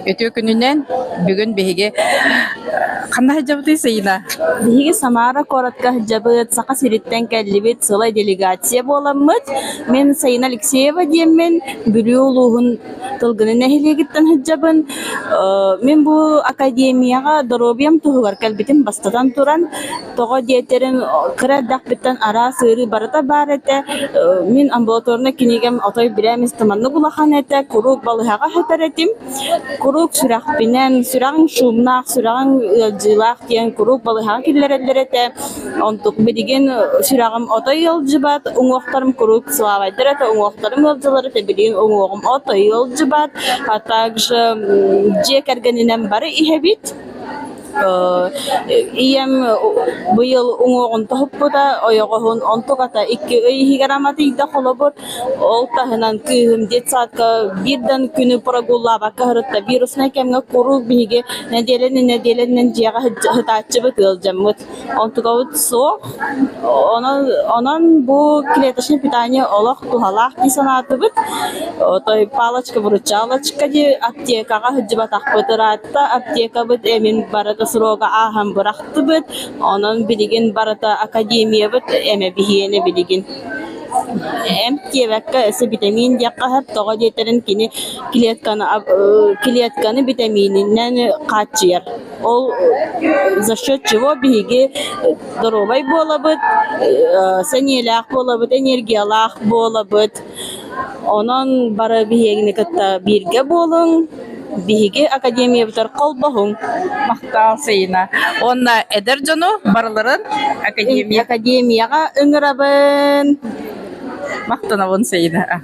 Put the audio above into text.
Үтүө күнүнэн бүгүн биһиги ханна сылдьабытый Саина? Биһиги Самара куоратка сылдьабыт, Саха сириттэн кэллибит, сылай делегация буоламмыт. Мин Саина Алексеева диэммин, Бүлүү улууһун Тылгыны нэһилиэгиттэн сылдьабын. Мин бу академияҕа доруобуйам туһугар кэлбитим бастатан туран, Тоҕо диэтэрин, кыра эрдэхпиттэн араас ыарыы барыта баар этэ. Мин амбулаторнай кинигэм отой бирээмистэ маннык улахан этэ, куруук балыыһаҕа сытар этим. Куруук сүрэхпинэн, сүрэҕиҥ шумнаах, сүрэҕиҥ ыалдьыылаах диэн куруук балыыһаҕа киллэрэллэр этэ. Онтук билигин сүрэҕим отой ыалдьыбат, уҥуохтарым куруук сылаабайдар этэ, уҥуохтарым ыалдьаллар этэ, билигин уҥуоҕум отой ыалдьыбат. А также дьиэ кэргэнинэн бары иһэбит. Ийэм быйыл уҥуоҕун тоһуппута, ойоҕоһун онтуката икки ый иһигэр аматыйда холобур. Ол таһынан кыыһым детсадка биир да күнү прогуллаабакка сырытта. Вируснай кэмҥэ куруук биһиги нэдиэлэнэн нэдиэлэнэн дьиэҕэ сытааччыбыт, ыалдьаммыт. Онтукабыт суох. Онон, онон бу клеточное питание олох туһалаах дии санаатыбыт. Отой палочка-выручалочка дии аптекаҕа сылдьыбатахпыт ыраатта. Аптекабыт эмин барыта срога ааһан бырахтыбыт. Онон билигин барыта академиябыт эмэ биһиэнэ билигин. Эмп диэбэккэ өссө битэмиин диэххэ сөп. Тоҕо диэтэрин кини клетканы, клетканы битэмиининэн хааччыйар. Ол за счет чего биһиги доруобай буолабыт, сэниэлээх буолабыт, энергиялаах буолабыт. Онон бары биһигини кытта бииргэ буолуҥ, биһиги академиябытыгар холбоһуҥ. Махтал Саина. Уонна эдэр дьону барыларын академия Академияҕа ыҥырабын. Махтанабын Саина.